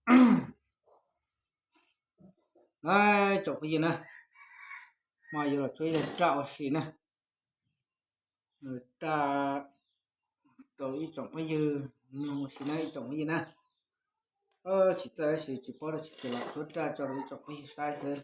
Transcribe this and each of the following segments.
Na, ib tsoom phooj ywg na, mas yuav los tsuab ib raj ua si na, raj rau ib tsoom phooj ywg mloog ua si na ib tsoom phooj ywg na. Tsis txawj tab sis tsis paub dab tsi ces los tsuab raj tso rau ib tsoom phooj ywg saib xwb.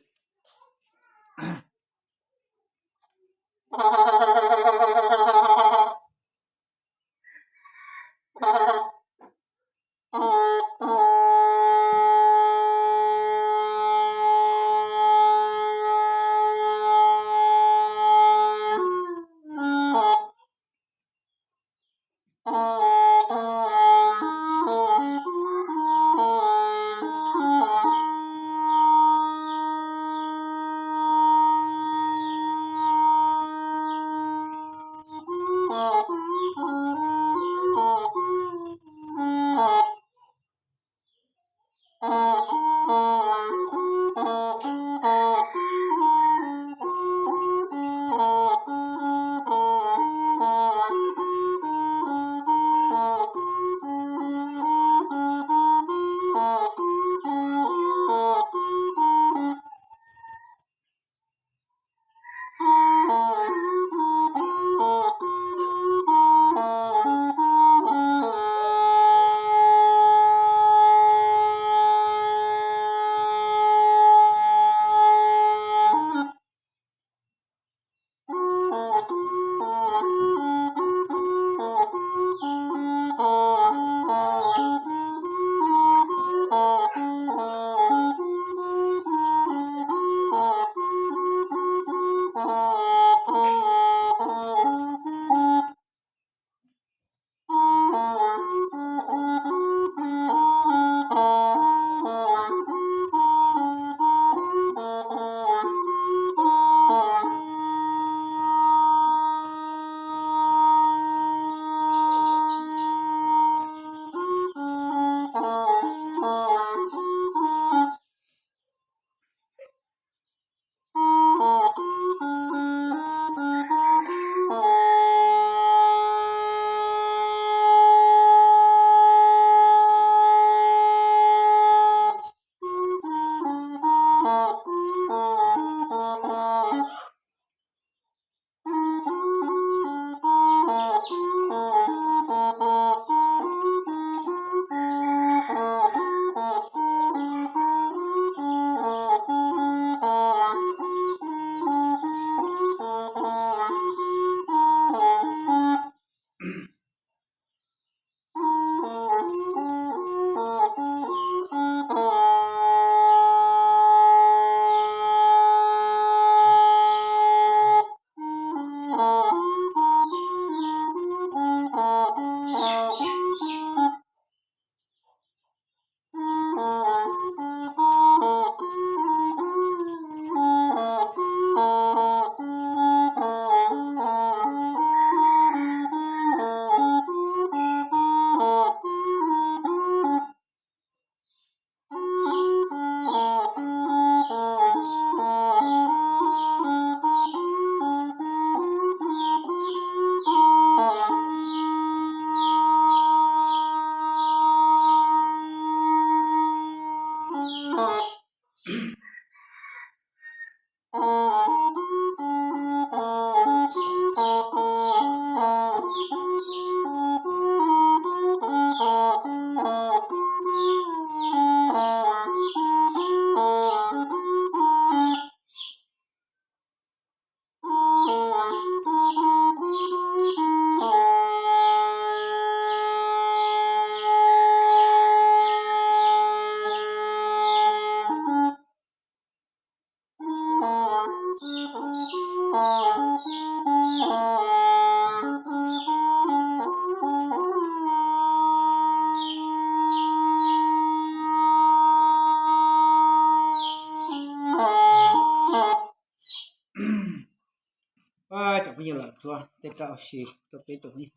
Cov phooj ywg los tsuab tej raj ua si rau peb tsoom phooj ywg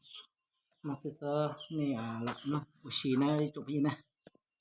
mloog xwb, txhob nej los mloog ua si na ib tsoom phooj ywg na.